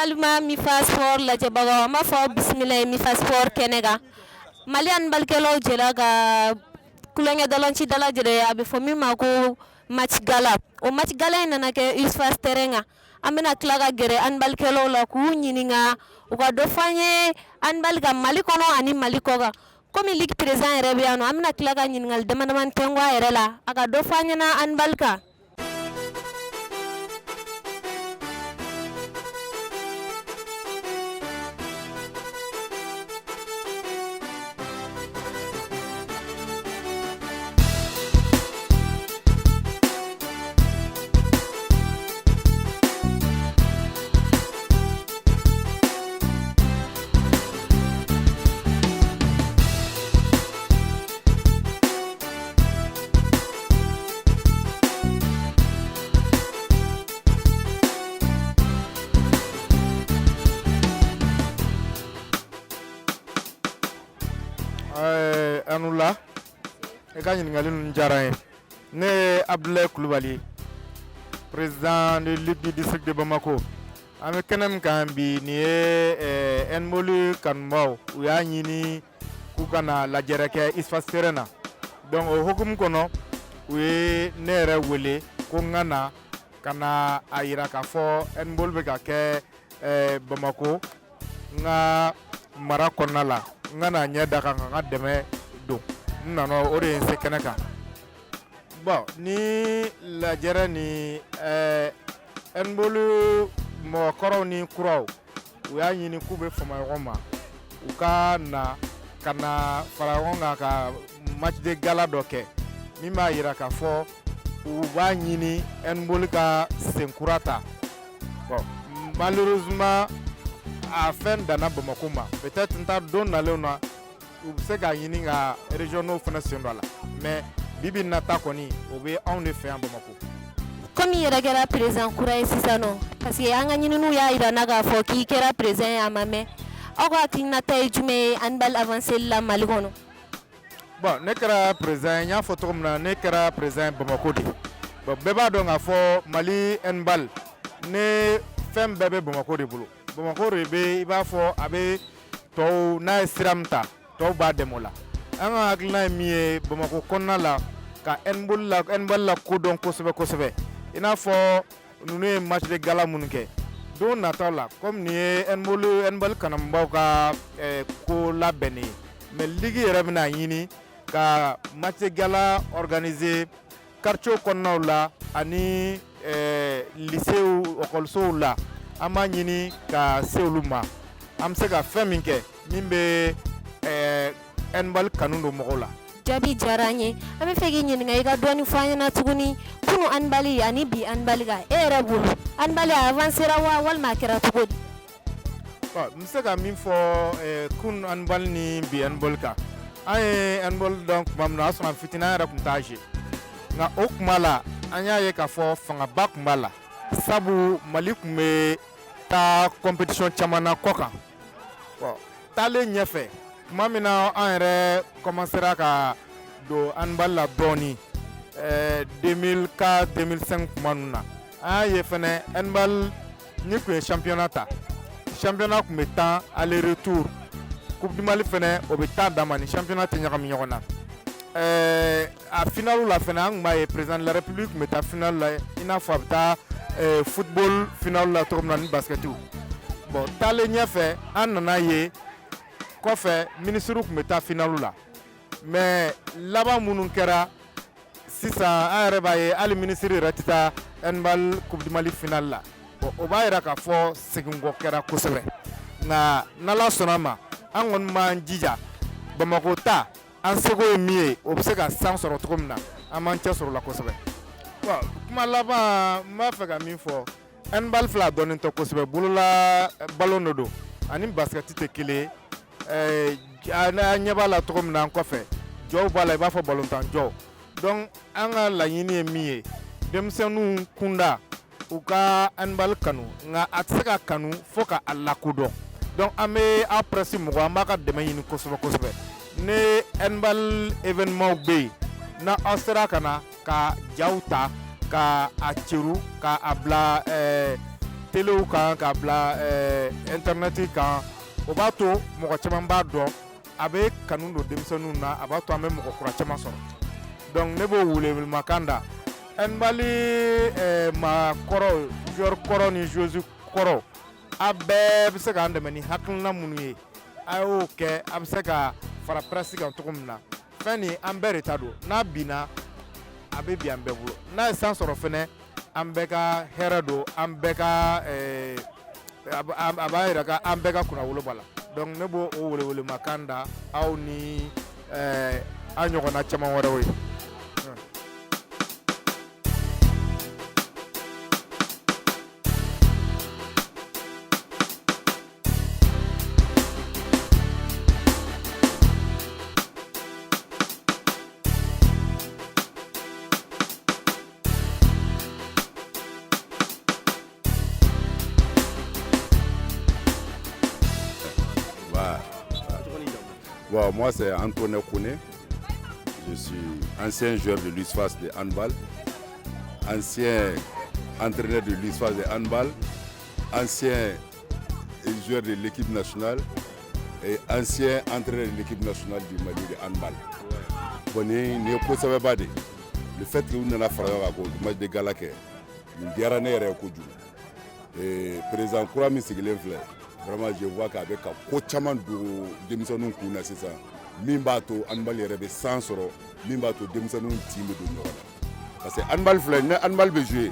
Balima Mifa Sport lajɛbagaw, an b'a fɔ bisimila ye Mifa Sport kɛnɛ kan. Mali handballikɛlaw jɛra ka tulonkɛ dɔlɔnci dalajɛ, a bɛ fɔ min ma ko match gala. O match gala in nana kɛ USFAS terrain kan. An bɛna tila ka gɛrɛ handballikɛlaw la k'u ɲininka, u ka dɔ fɔ an ye handball kan Mali kɔnɔ ani Mali kɔ kan. Komi ligue président yɛrɛ bɛ yan nɔ, an bɛna tila ka ɲininkali dama dama tɛnku a yɛrɛ la, a ka dɔ fɔ an ɲɛna handball kan. A ni wula, i ka ɲininkali ninnu diyara n ye. Ne ye Abdoulaye Kulubali, président de ligue du district de Bamako. An bɛ kɛnɛ min kan bi, nin ye handball kanubaw, u y'a ɲini k'u ka na lajɛrɛ kɛ USFAS terrain na. Donc o hukumu kɔnɔ, u ye ne yɛrɛ wele ko n ka na ka na a yira k'a fɔ handball bɛ ka kɛ Bamako, n ka mara kɔnɔna la, n ka na ɲɛ da kan ka n ka dɛmɛ don. N nana, o de ye n se kɛnɛ kan. Bon, ni lajɛrɛ ni handball mɔgɔkɔrɔw ni kuraw, u y'a ɲini k'u bɛ fama ɲɔgɔn ma, u ka na ka na fara ɲɔgɔn kan ka match de gala dɔ kɛ min b'a yira k'a fɔ u b'a ɲini handball ka senkura ta. Bon, malheureusement, a fɛn danna Bamako ma. Peut-être n ta don nalenw na, u bɛ se k'a ɲini ka régionaux fana sen don a la, mais bi bi in na ta kɔni, o bɛ anw de fɛ yan Bamako. Komi i yɛrɛ kɛra président kura ye sisan nɔ, parce que an ka ɲininiw y'a jira n na k'a fɔ k'i kɛra président ye a ma mɛn, aw ka hakilinata ye jumɛn ye handball avancé la Mali kɔnɔ? Bon, ne kɛra président ye, n y'a fɔ cogo min na, ne kɛra président ye Bamako de. Bon, bɛɛ b'a dɔn k'a fɔ Mali handball ne fɛn bɛɛ bɛ Bamako de bolo. Bamako de bɛ, i b'a fɔ a bɛ tɔw n'a ye sira min ta, tɔw b'a dɛmɛ o la. An ka hakilina ye min ye Bamakɔ kɔnɔna la, ka handball la kodɔn kosɛbɛ kosɛbɛ, i n'a fɔ ninnu ye match de gala minnu kɛ don nataw la, komi nin ye handball kanubaw ka ko labɛnnen ye. Mais ligue yɛrɛ bɛna ɲini ka match de gala organiser quartier kɔnɔnaw la ani lycée, ekɔlisow la. An b'a ɲini ka se olu ma, an bɛ se ka fɛn min kɛ min bɛ handball kanu don mɔgɔw la. Jaabi diyara an ye. An bɛ fɛ k'i ɲininka, i ka dɔɔni fɔ an ɲɛna tuguni kunu handball ani bi handball kan. E yɛrɛ bolo, handball a avancera wa, walima a kɛra cogo di? N bɛ se ka min fɔ kun handball ni bi handball kan, an ye handball dɔn tuma min na, o y'a sɔrɔ an fitinin, an yɛrɛ tun t'a jouer. Nka o tuma la, an y'a ye k'a fɔ fangaba tun b'a la, sabu Mali tun bɛ taa compétition caman na kɔ kan. Bon, taalen ɲɛfɛ, tuma min na an yɛrɛ commencera ka don handball la dɔɔni, 2004, 2005 tuma ninnu na, an y'a ye fɛnɛ handball ni tun ye championnat ta, championnat tun bɛ tan aller retour, Coupe du Mali fɛnɛ, o bɛ taa dama ni championnat tɛ ɲagami ɲɔgɔn na. A finale la fɛnɛ, an tun b'a ye président de la République tun bɛ taa finale la, i n'a fɔ a bɛ taa football finale la cogo min na ni basket. Bon, taalen ɲɛfɛ, an nana ye kɔfɛ ministre tun bɛ taa finale la. Mais laban minnu kɛra sisan, an yɛrɛ b'a ye hali ministre yɛrɛ tɛ taa handball Coupe du Mali finale la. Bon, o b'a yira k'a fɔ seginkɔ kɛra kosɛbɛ. Nka n'Ala sɔnna ma, an kɔni b'an jija Bamako ta, an seko ye min ye, o bɛ se ka san sɔrɔ cogo min na, an b'an cɛ sɔrɔ o la kosɛbɛ. Bon, kuma laban, n b'a fɛ ka min fɔ, handball filɛ, a dɔnnen tɛ kosɛbɛ. Bolola ballon de don, ani basket tɛ kelen ye. An ɲɛ b'a la cogo min na, an kɔfɛ jɔw b'a la, i b'a fɔ balontan jɔw. Donc an ka laɲini ye min ye, denmisɛnninw kunda, u ka handball kanu. Nka a tɛ se ka kanu fo ka a lakodɔn. Donc an bɛ aw presse mɔgɔ, an b'a ka dɛmɛ ɲini kosɛbɛ kosɛbɛ. Ni handball événement bɛ yen, na aw sera ka na ka jaw ta ka a ceru ka a bila. telew kan, k'a bila internet kan, o b'a to mɔgɔ caman b'a dɔn, a bɛ kanu don denmisɛnninw na, a b'a to an bɛ mɔgɔ kura caman sɔrɔ. Donc ne b'o welewelemakan da handball maa kɔrɔ, joueur kɔrɔ ni joueuse kɔrɔ, a bɛɛ bɛ se k'an dɛmɛ ni hakilina minnu ye, a y'o kɛ. A bɛ se ka fara presse kan cogo min na, fɛn nin an bɛɛ de ta don. N'a binna, a bɛ bin an bɛɛ bolo. N'a ye san sɔrɔ fɛnɛ, an bɛɛ ka hɛrɛ don, an bɛɛ ka a b'a yira k'an bɛɛ ka kunnawolo b'a la. Donc ne b'o o welewelemakan da aw ni an ɲɔgɔnna caman wɛrɛw ye. Bon, moi c'est Antoine Kone. Je suis ancien joueur de l'USFAS de handball, ancien entraîneur de l'USFAS de handball, ancien joueur de l'équipe nationale et ancien entraîneur de l'équipe nationale du Mali de handball. Bon, nin ye ko sɛbɛba de. Le fait que u nana fara ɲɔgɔn kan ko match de gala kɛ, nin diyara ne yɛrɛ ye kojugu. Président kura min sigilen filɛ, vraiment je vois k'a bɛ ka ko caman don denmisɛnninw kun na sisan, min b'a to handball yɛrɛ bɛ san sɔrɔ, min b'a to denmisɛnninw tin bɛ don ɲɔgɔn na. Parce que handball filɛ, ni handball bɛ jouer,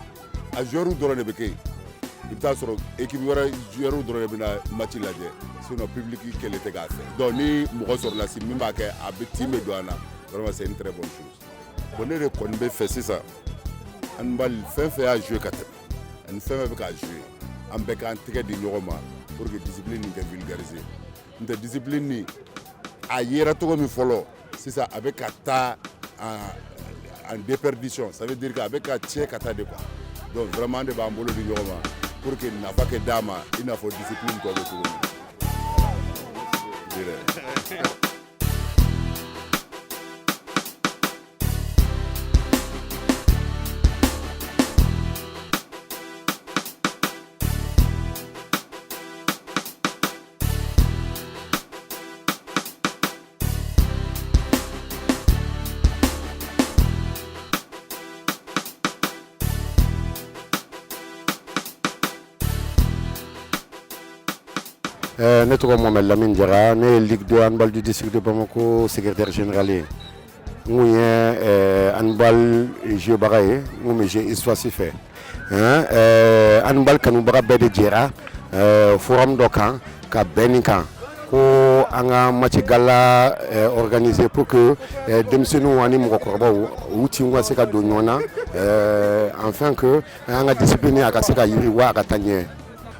a joueurs dɔrɔn de bɛ kɛ yen. I bɛ taa sɔrɔ équipe wɛrɛ joueurs dɔrɔn de bɛ na match lajɛ, sinon public kɛlen tɛ k'a fɛ. Donc ni mɔgɔ sɔrɔla si min b'a kɛ, a bɛ tin bɛ don an na, vraiment c'est une très bonne chose. Bon, ne de kɔni bɛ fɛ sisan, handball fɛn fɛn y'a jouer ka tɛmɛ ani fɛn fɛn bɛ k'a jouer, an bɛɛ k'an tɛgɛ di ɲɔgɔn ma pour que discipline nin kɛ vulgariser. N tɛ discipline nin a yera cogo min fɔlɔ, sisan a bɛ ka taa en déperdition, ça veut dire que a bɛ ka tiɲɛ ka taa de quoi. Donc vraiment an de b'an bolo di ɲɔgɔn ma pour que nafa kɛ d'a ma, i n'a fɔ discipline tɔ bɛ cogo min. Ne tɔgɔ Mohamed Lamine Jara, ne ye Ligue 2 handball du district de Bamako secrétaire général ye. N kun ye handball jouer ye, n kun bɛ jouer USFAS fɛ. Handball kanubaga bɛɛ de jɛra forum dɔ kan ka bɛn nin kan ko an ka match gala organiser pour que denmisɛnninw ani mɔgɔkɔrɔbaw u tinw ka se ka don ɲɔgɔn na, afin que an ka discipline a ka se ka yiriwa, a ka taa ɲɛ.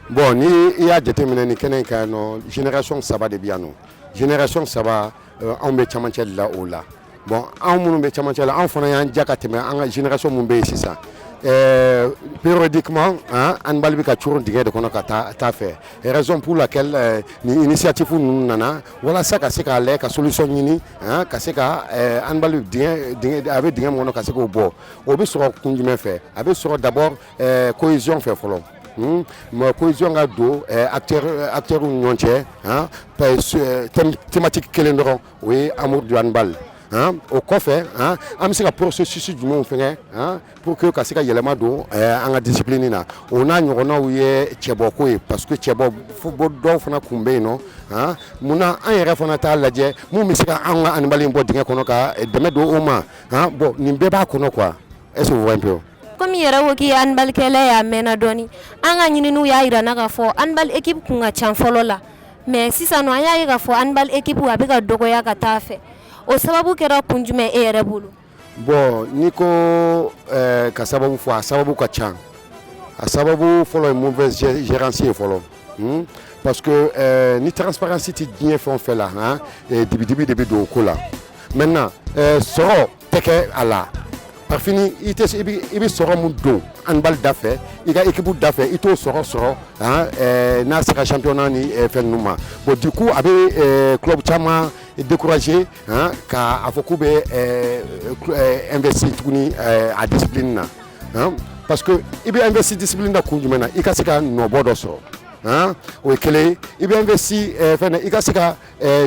Bon, ni i y'a jateminɛ nin kɛnɛ in kan yan nɔ, génération saba de bɛ yan nɔ. Génération saba, anw bɛ camancɛ de la o la. Bon, anw minnu bɛ camancɛ la, anw fana y'an ja ka tɛmɛ an ka génération mun bɛ yen sisan. Périodiquement, hein, handball bɛ ka coron dingɛ de kɔnɔ ka taa fɛ, raison pour laquelle ni initiative ninnu nana walasa ka se k'a lajɛ ka solution ɲini, hein, ka se ka handball dingɛ dingɛ a bɛ dingɛ min kɔnɔ, ka se k'o bɔ. O bɛ sɔrɔ kun jumɛn fɛ? A bɛ sɔrɔ d'abord cohésion fɛ fɔlɔ. Mais cohésion ka don acteurs ni ɲɔgɔn cɛ, hein, thématique kelen dɔrɔn, o ye amour du handball, hein. O kɔfɛ, hein, an bɛ se ka processus jumɛnw fɛngɛ, hein, pour que ka se ka yɛlɛma don an ka discipline na. O n'a ɲɔgɔnnaw ye cɛbɔko ye, parce que cɛbɔ dɔw fana kun bɛ yen nɔ, hein. Munna an yɛrɛ fana t'a lajɛ mun bɛ se ka an ka handball in bɔ dingɛ kɔnɔ ka dɛmɛ don o ma, hein? Bon, nin bɛɛ b'a kɔnɔ quoi. Est-ce que vous voyez un peu? Komi yɛrɛ ko k'i ye handballkɛla ye, a mɛnna dɔɔni, an ka ɲininiw y'a yira n na k'a fɔ handball équipe kun ka ca fɔlɔ la, mais sisan nɔ an y'a ye k'a fɔ handball équipe a bɛ ka dɔgɔya ka taa fɛ. O sababu kɛra kun jumɛn e yɛrɛ bolo? Bon, n'i ko ka sababu fɔ, a sababu ka ca. A sababu fɔlɔ ye mauvaise gérance ye fɔlɔ, parce que ni transparence tɛ diɲɛ fɛn o fɛn la, han, dibi-dibi de bɛ don o ko la. Maintenant, sɔrɔ tɛ kɛ a la par fini, i tɛ i bɛ sɔrɔ mun don handball da fɛ, i ka équipe da fɛ, i t'o sɔrɔ han n'a sera championnat ni fɛn ninnu ma. Bon, du coup a bɛ club caman décourager, han, k'a fɔ k'u bɛ investir tuguni a discipline na, han. Parce que i bɛ investi discipline na kun jumɛn na? I ka se ka nɔbɔ dɔ sɔrɔ, han, o ye kelen ye. I bɛ investi fɛn na, i ka se ka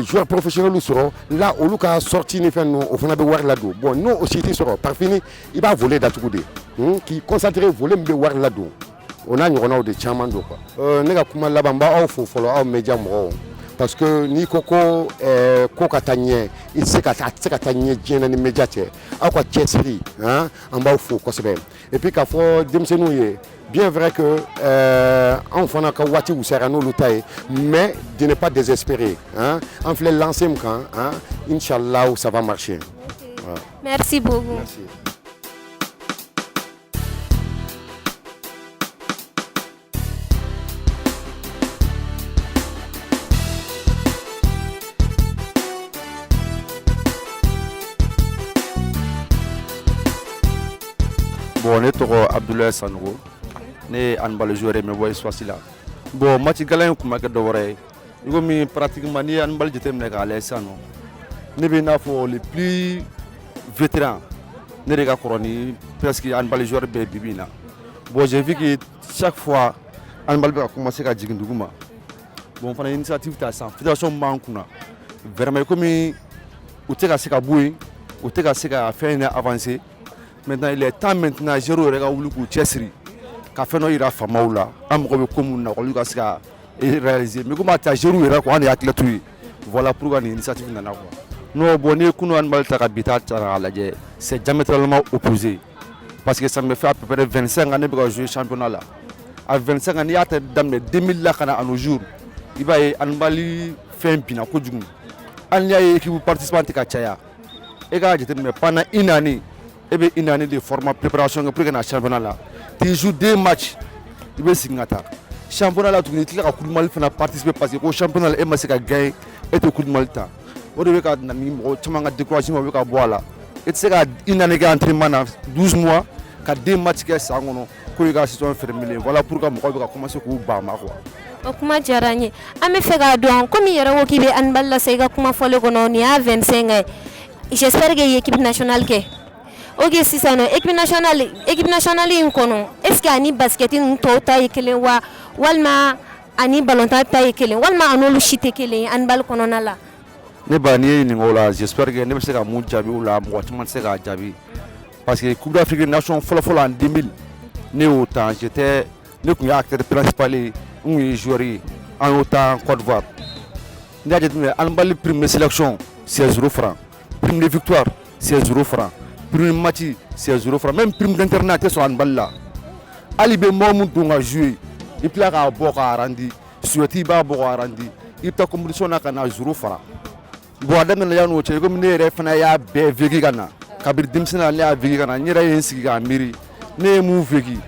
joueur professionnel sɔrɔ la, olu ka sortie ni fɛn ninnu, o fana bɛ wari ladon. Bon, n'o o si tɛ sɔrɔ, par fini i b'a volet datugu de, k'i concentrer volet min bɛ wari ladon, o n'a ɲɔgɔnnaw de caman don quoi. Ne ka kuma laban, n b'aw fo fɔlɔ, aw média mɔgɔw, parce que n'i ko ko ko ka taa ɲɛ, i tɛ se ka a tɛ se ka taa ɲɛ diɲɛ na ni média tɛ. Aw ka cɛsiri, han, an b'aw fo kosɛbɛ. Et puis k'a fɔ denmisɛnninw ye, bien vrai que anw fana ka waati wusayara n'olu ta ye, mais de ne pas désespérer, hein. An filɛ lancé min kan, hein, inchallah ça va marcher. Voilà. Merci beaucoup. Merci. Bon, ne tɔgɔ Abdoulaye Sanogo, ne ye handball joueur ye, n bɛ bɔ USFAS la. Bon, match gala in kun ma kɛ dɔwɛrɛ ye, i komi pratiquement n'i ye handball jateminɛ k'a lajɛ sisan nɔ, ne bɛ i n'a fɔ le plus vétéran, ne de ka kɔrɔ ni presque handball joueur bɛɛ bi bi in na. Bon, j'ai vu que chaque fois handball bɛ ka commencer ka jigin dugu ma. Bon, n fana ye initiative ta sisan, fédération min b'an kunna, vraiment komi u tɛ ka se ka bɔ yen, u tɛ ka se ka fɛn in avancer. Maintenant, il est temps maintenant joueurs yɛrɛ ka wuli k'u cɛsiri ka fɛn dɔ yira faamaw la, an mago bɛ ko mun na, olu ka se ka réaliser. Mais komi a ta joueurs yɛrɛ quoi, an de ye athlètes ye. Voilà pourquoi nin initiative nana quoi. Non, bon, n'i ye kunun handball ta ka bi ta ta k'a lajɛ, c'est diamétralement opposé, parce que ça me fait à peu près 25 ans ne bɛ ka jouer championnat la. À 25 ans, n'i y'a ta daminɛ 2000 la ka na à nos jours, i b'a ye handball fɛn binna kojugu. Hali n'i y'a ye équipe participant tɛ ka caya, e k'a jateminɛ, pendant une année, e bɛ une année de format préparation kɛ pour que na championnat la, tu joues deux matchs, i bɛ segin ka taa championnat la tuguni, i tila ka Coupe du Mali fana participer, parce que ko championnat la e ma se ka gagner, e tɛ Coupe du Mali ta. O de bɛ ka na ni mɔgɔ caman ka découragement bɛ ka bɔ a la. E tɛ se ka une année kɛ entraînement na, 12 mois, ka deux matchs kɛ san kɔnɔ, ko i ka saison fermée. Voilà pourquoi mɔgɔw bɛ ka commencer k'u ban a ma quoi. O kuma diyara n ye. An bɛ fɛ k'a dɔn, komi i yɛrɛ ko k'i bɛ handball la sa, i ka kuma fɔlen kɔnɔ, nin y'a 25 ye, j'espère que i ye équipe nationale kɛ. Ok, sisan nɔ, équipe nationale in kɔnɔ, est ce que ani basket ninnu tɔw ta ye kelen wa, walima ani ballontan ta ye kelen, walima a n'olu si tɛ kelen ye handball kɔnɔna la? Ne ba, n'i ye ɲininka o la, j'espère que ne bɛ se ka mun jaabi o la, mɔgɔ caman tɛ se k'a jaabi, parce que Coupe d'Afrique nation fɔlɔ-fɔlɔ en 2000, ne y'o ta, j'étais, ne tun ye acteur principal ye, n tun ye joueur ye, an y'o ta Côte d'Ivoire. N'i y'a jateminɛ, handball prime de sélection, c'est 0 franc, prime de victoire, c'est 0 franc, prime de match, c'est 0 franc, même prime d'internat tɛ sɔrɔ handball la. Hali bɛ mɔgɔ mun don ka jouer, i tila k'a bɔ k'a randi suyɛti, i b'a bɔ k'a randi, i bɛ taa compétition na ka na 0 franc. Bon, a daminɛ yan'o cɛ, komi ne yɛrɛ fana y'a bɛɛ vécu ka na kabini denmisɛnnin na, ne y'a vécu ka na, n yɛrɛ ye n sigi k'a miiri, ne ye mun vécu,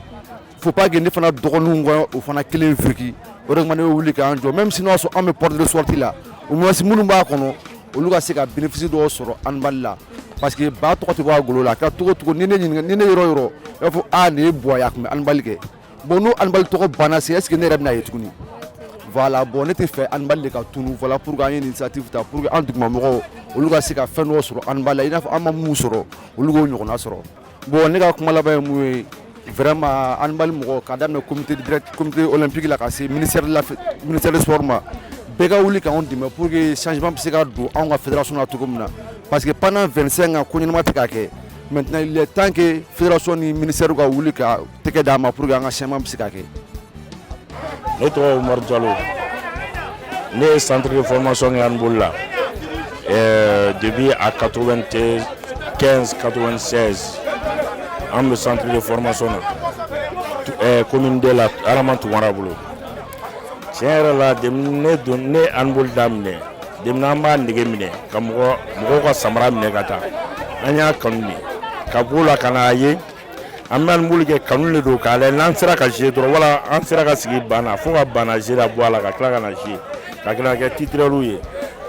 faut pas que ne fana dɔgɔninw ka o fana kelen vécu. O de kama ne bɛ wuli k'an jɔ, même si n'o y'a sɔrɔ an bɛ porte de sortie la, au moins minnu b'a kɔnɔ, olu ka se ka bénéfice dɔw sɔrɔ handball la, parce que ba tɔgɔ tɛ bɔ a golo la. A kɛra cogo o cogo, ni ne ɲininka, ni ne yɔrɔ o yɔrɔ, i b'a fɔ aa, nin ye Buwa ye, a tun bɛ handball kɛ. Bon, n'o handball tɔgɔ banna se, est ce que ne yɛrɛ bɛna ye tuguni? Voilà. Bon, ne tɛ fɛ handball de ka tunu. Voilà pourquoi an ye initiative ta, pour que an dugumamɔgɔw, olu ka se ka fɛn dɔw sɔrɔ handball la, i n'a fɔ an ma mun sɔrɔ, olu k'o ɲɔgɔnna sɔrɔ. Bon, ne ka kuma laban ye mun ye? Vraiment, handball mɔgɔ, ka daminɛ comité direct, comité olympique la, ka se ministère de la ministère des sports ma, bɛɛ ka wuli k'anw dɛmɛ pour que changement bɛ se ka don anw ka fédération na cogo min na, parce que pendant 25 ans, ko ɲɛnama tɛ ka kɛ. Maintenant, il est temps que fédération ni ministère ka wuli ka tɛgɛ d'a ma pour que an ka changement bɛ se ka kɛ. Ne tɔgɔ Umaru Jalo, ne ye centre de formation kɛ handball la depuis à 95 96. An bɛ centre de formation na commune de la Adama Tunkara bolo. Tiɲɛ yɛrɛ la, depuis ne don ne handball daminɛ, depuis an b'a nege minɛ ka mɔgɔ mɔgɔw ka samara minɛ ka taa, an y'a kanu de ka b'o la ka n'a ye an bɛ handball kɛ, kanu de don k'a lajɛ n'an sera ka jouer dɔrɔn, wala an sera ka sigi banc na fo ka banc na jouer la bɔ a la, ka tila ka na jouer, ka tila ka kɛ titulaire ye,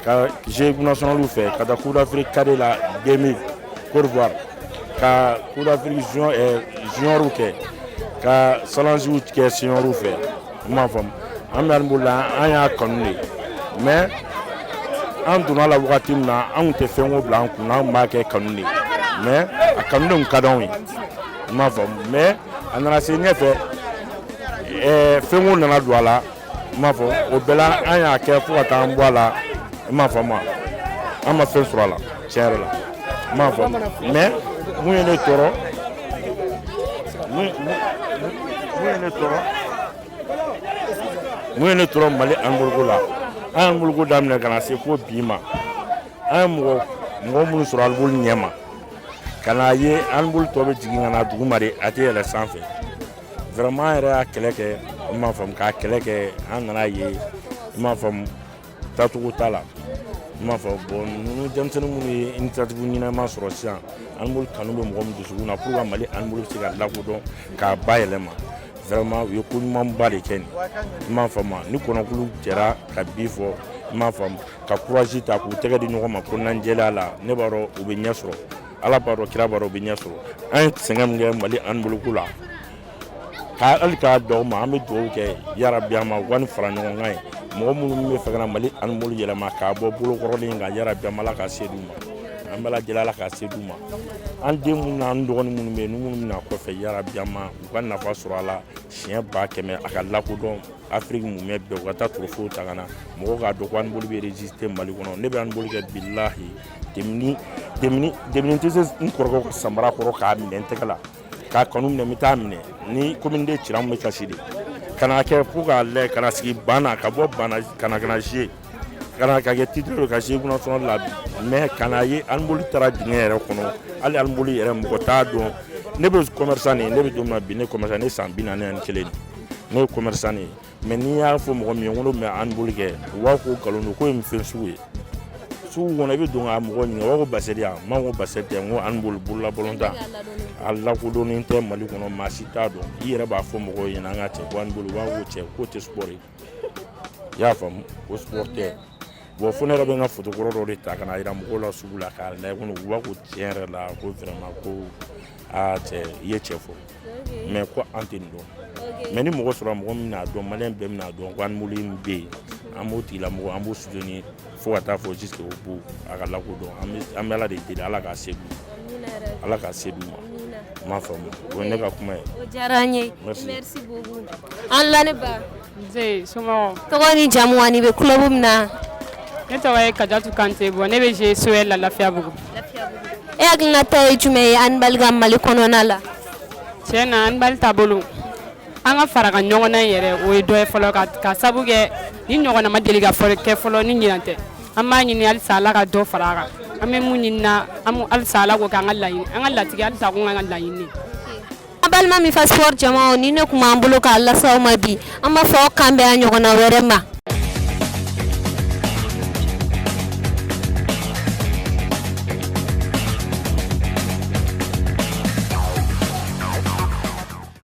ka jouer équipe nationale fɛ, ka taa Coupe d'Afrique cadet la 2000 Côte d'Ivoire, ka Coupe d'Afrique junior kɛ, ka challenge kɛ senior fɛ. I m'a faamu, an bɛ handball la, an y'a kanu de, mais an donna la wagati min na, an tun tɛ fɛn ko bila an kun, an b'a kɛ kanu de, mais a kanu de tun ka d'anw ye, i m'a faamu. Mais A nana se ɲɛfɛ, fɛnko nana don a la, i m'a fɔ. O bɛɛ la, an y'a kɛ fo ka taa an bɔ a la, i m'a faamu. An ma fɛn sɔrɔ a la, tiɲɛ yɛrɛ la, i m'a faamu. Mais mun ye ne tɔɔrɔ, mun ye ne tɔɔrɔ, mun ye ne tɔɔrɔ Mali handball ko la, an ye handball ko daminɛ ka na se fo bi ma, an ye mɔgɔ mɔgɔ minnu sɔrɔ handball ɲɛma, ka n'a ye handball tɔ bɛ jigin ka na duguma de, a tɛ yɛlɛ sanfɛ. Vraiment, an yɛrɛ y'a kɛlɛ kɛ, i m'a faamu, k'a kɛlɛ kɛ, an nana ye, i m'a faamu, taacogo t'a la, i m'a faamu. Bon, ninnu denmisɛnnin minnu ye initiative ɲɛnama sɔrɔ sisan, handball kanu bɛ mɔgɔ min dusukun na pour que Mali handball bɛ se ka lakodɔn k'a bayɛlɛma, vraiment, u ye ko ɲumanba de kɛ nin, i m'a faamu. Ni kɔnɔkulu jɛra ka bi fɔ, i m'a faamu, ka courage ta k'u tɛgɛ di ɲɔgɔn ma kɔnɔnajɛlenya la, ne b'a dɔn u bɛ ɲɛ sɔrɔ. Ala b'a dɔn, kira b'a dɔn, u bɛ ɲɛ sɔrɔ. An ye sɛgɛn min kɛ Mali handball ko la, ka hali k'a dɔw ma, an bɛ dugawu kɛ yarabi an ma, u ka nin fara ɲɔgɔn kan ye. Mɔgɔ minnu bɛ fɛ ka na Mali handball yɛlɛma k'a bɔ bolokɔrɔlen kan, yarabi an ma, Ala ka se d'u ma. An bɛ lajɛlen, Ala ka se d'u ma. An den minnu n'an dɔgɔnin minnu bɛ yen, ni minnu bɛna kɔfɛ, yarabi an ma, u ka nafa sɔrɔ a la siɲɛ 100 000, a ka lakodɔn Afiriki mumɛ bɛɛ, u ka taa trophée ta ka na, mɔgɔw k'a dɔn ko handball bɛ résister Mali kɔnɔ. Ne bɛ handball kɛ, bilahi, demini demini demini tɛ se n kɔrɔkɛ ka samara kɔrɔ k'a minɛ n tɛgɛ la k'a kanu minɛ, n bɛ taa minɛ ni komi n den cira, n bɛ kasi de ka na kɛ fo k'a lajɛ ka na sigi ban na, ka bɔ ban na ka na jouer, ka na ka kɛ titulaire, ka jouer national la bi. Mais ka na ye handball taara dingɛ yɛrɛ kɔnɔ, hali handball yɛrɛ mɔgɔ t'a dɔn. Ne bɛ commerçant de ye, ne bɛ don min na bi, ne commerçant, ne san 41 de, ne ye commerçant de ye. Mais n'i y'a fɔ mɔgɔ min ye ko ne tun bɛ handball kɛ, u b'a fɔ ko nkalon don, k'o ye fɛn sugu ye. Sugu kɔnɔ, i bɛ don ka mɔgɔ ɲininka, u b'a fɔ ko basket yan. N b'a fɔ ko basket tɛ, n ko handball, bololabalontan, a lakodɔnnen tɛ Mali kɔnɔ, maa si t'a dɔn. I yɛrɛ b'a fɔ mɔgɔw ɲɛna, an ka cɛ, ko handball, u b'a fɔ ko cɛ, k'o tɛ sport ye, i y'a faamu, ko sport tɛ. Bon, fo ne yɛrɛ bɛ n ka photo kɔrɔ dɔ de ta ka na yira mɔgɔw la sugu la k'a lajɛ ko u b'a ko tiɲɛ yɛrɛ la, ko vraiment, ko aa cɛ, i ye cɛ fɔ, mais ko an tɛ nin dɔn. Mais ni mɔgɔ sɔrɔ, mɔgɔ min bɛna dɔn, maliyɛn bɛɛ bɛna dɔn ko handball in bɛ yen, an b'o tigilamɔgɔ, an b'o soutenir fo ka taa fɔ jusqu'au bout, a ka lakodɔn. An bɛ Ala de deli, Ala k'a se d'u ma, Ala k'a se d'u ma, n m'a faamu. O ye ne ka kuma ye. O diyara an ye. Merci. Merci beaucoup. An la ne ba. Nse, somɔgɔw? Tɔgɔ ni jamu, ani bɛ club min na? Ne tɔgɔ ye Kajatu Kante. Bon, ne bɛ jouer SOL la, Lafiyabugu. E hakilinata ye jumɛn ye handball ka Mali kɔnɔna la? Tiɲɛ na, handball taabolo, an ka fara ka ɲɔgɔn na yɛrɛ, o ye dɔ ye fɔlɔ, ka sabu kɛ ni ɲɔgɔnna ma deli ka kɛ fɔlɔ ni ɲinan tɛ. An b'a ɲini halisa Ala ka dɔ fara a kan. An bɛ mun ɲini na, an halisa Ala k'o kɛ an ka laɲini, an ka latigɛ halisa ko an ka laɲini. An balima Mifa Sport jamaw, ni ne tun b'an bolo k'a lase aw ma bi, an b'a fɔ aw kan bɛn a ɲɔgɔnna wɛrɛ ma.